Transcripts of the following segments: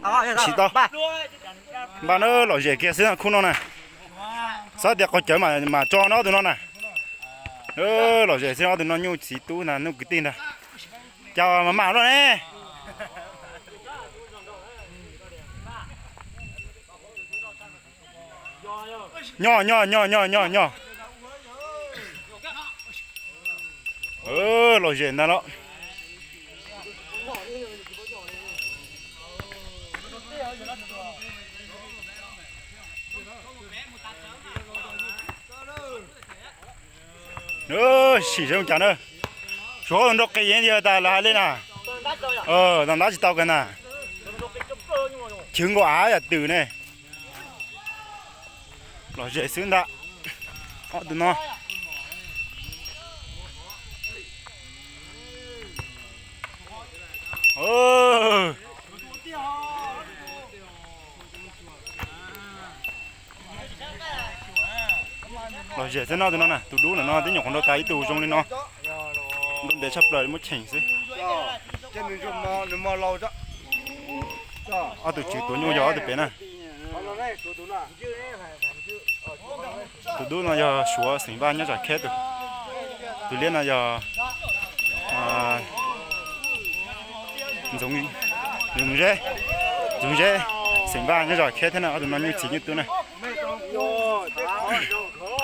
Tsis tau. Npaj na, lom zem kiag xwb khub no na. Xav tias qos cawv mam tso no ob tug no na. Lom zem xwb, ob tug no nyuj txiv tub ntag, nyuj kwv tij ntag. Cas mas mam luaj ne. Nyo nyo nyo nyo nyo nyo. Lom zem ntag los. Sim seb ua cas na. Suav nrau qis yog tas lawv hais li na. Tau ntab tsis tau kiag na. Chwv nkaus av yam twm ne. Lom zem xwb ntag. Ob tug no. Lom zem xwb no, tus no na, tus dub ntawm no twb nyuam qhuav nrau tas ib tug zoo li no. Nrau ntev tshaj plaws li, muab cheem xwb. Ob tug tswv tuav nyuj yog ob tug pem na. Tus dub no yog Suav xeem Vaj nyob Zam Kheb tus. Tus liab no yog Ntxoov Zeb, Ntxoov Zeb xeem Vaj nyob Zam Kheb thiab na. Ob tug no nyuj txiv nyuj tub na.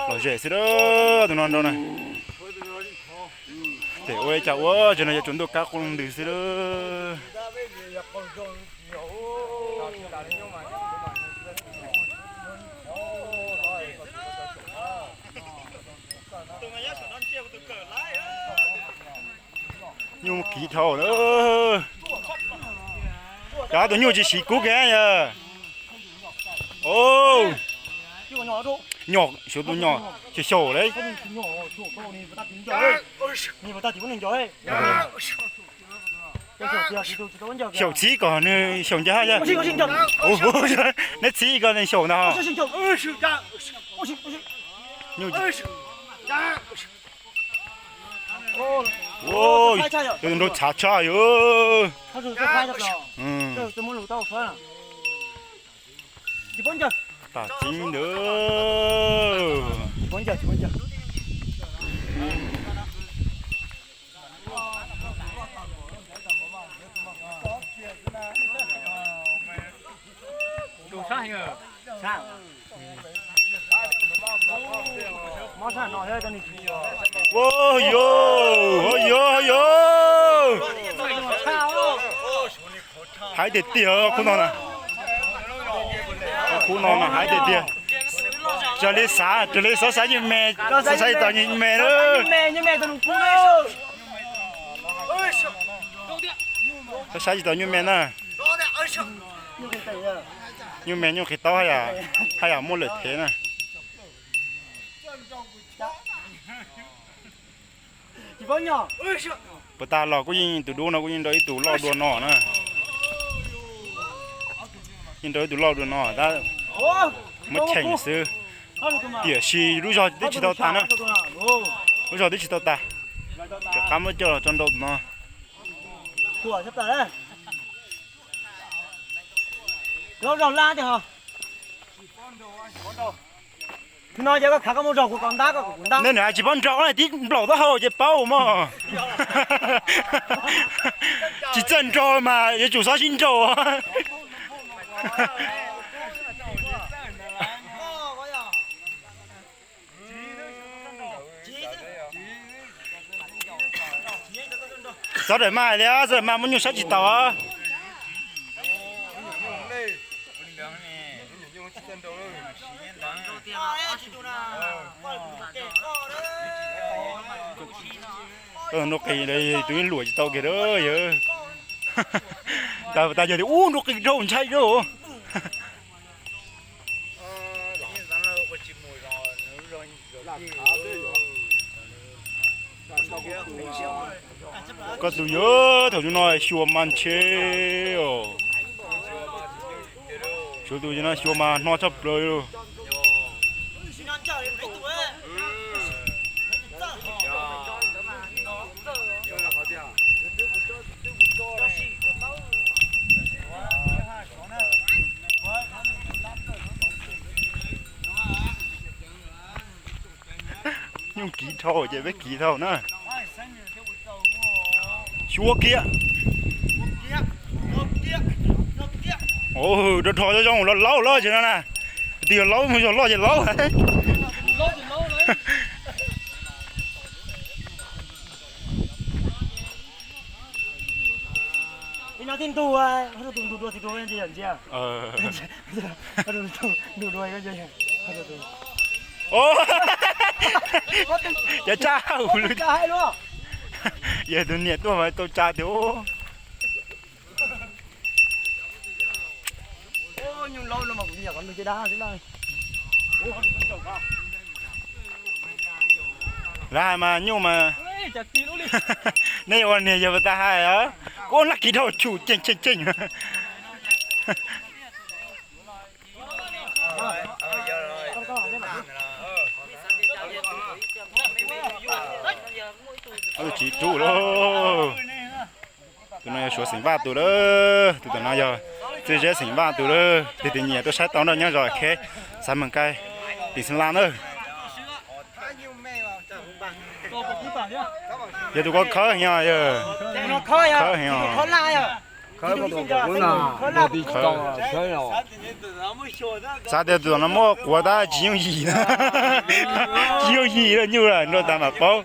Lom zem xwb, tus no nrau na. Tes ua li cas ua tsev no yuav tsuas ntuj kab qub ntws xwb lawm. Nyuj kiv dhau na. Cov tus nyuj tsis siv kub kiag yog. Nyom xyov tus nyom xyaum xyaum li. Xyaum txhib kom nws xyaum ncaj hab yog. Neb txhib kom nws xyaum ntag. Cov tus nrau txhav tshaj yog. Tam txib ntawd. Hais tiag tiag khub no na. Khub no mas hais tiag tiag. Raws li xav, raws li xav xav nyuj me, xav xav tsis tau nyuj me na. Xav xav tsis tau nyuj me na. Nyuj me nyuj qis taub haj yam muaj lawm thev na. Puas tas los kuj yeej tus dub no kuj yeej nrau ib tug loj dua no na. Yeej nrau ib tug loj dua no tab muab cheem xwb. Tiam sis lub zog twb tsis tau tas na. Lub zog twb tsis tau tas. Rov qab muab coj los tso nrau tus no. Nej nws tsis paub nrau na, tib nplaum taub hau ces paub mog. Tsis txawj nrau mas yuav tsum xav sib nrau. Txhob daws maj li, txhob daws maj, muab nyuj saib tsis taus. Nrau qis tus luam tsis tau kiag yawg. Tas tas yog tias ub nrau qis dhau ntshai dhau. Koj tus yawg thaum ub no xyuas mas ntshe os. Xyuas tus yawg no xyuas mas hno tshaj plaws li. Kiv dhau ces peb kiv dhau na. Xyuas kiag. Rau rho zoo zoo los laub lawm ces no na. Tig laub mus yog loj ces laub. Ib no tib ntug, tus ntug dua tsis dua ntsia ntsia. Tus ntug dua. Cov tsab hauj lwm. Yog tus niam tuaj mas tau tsa tias. Lawv hais mas nyuj mas, nej ua niag yawg tas hais, kuv nab kiv dhau tshum ceev ceev ceev. Tsis rub lauj. Tus no yog Suav xeem Vaj tus lawm, tus tom no yog Txwj Zeb xeem Vaj tus lawm. Tus twg nyiam tuaj saib tau nrog nyob zos Kheb, xav meem kais, tim Xeem Laj na. Yog tus ko khawb heev os, khawb heev os. Xav tias tus no muab quav tab tsis yooj yim, tsis yooj yim lawm nyuj lawm nrau tas mam paub.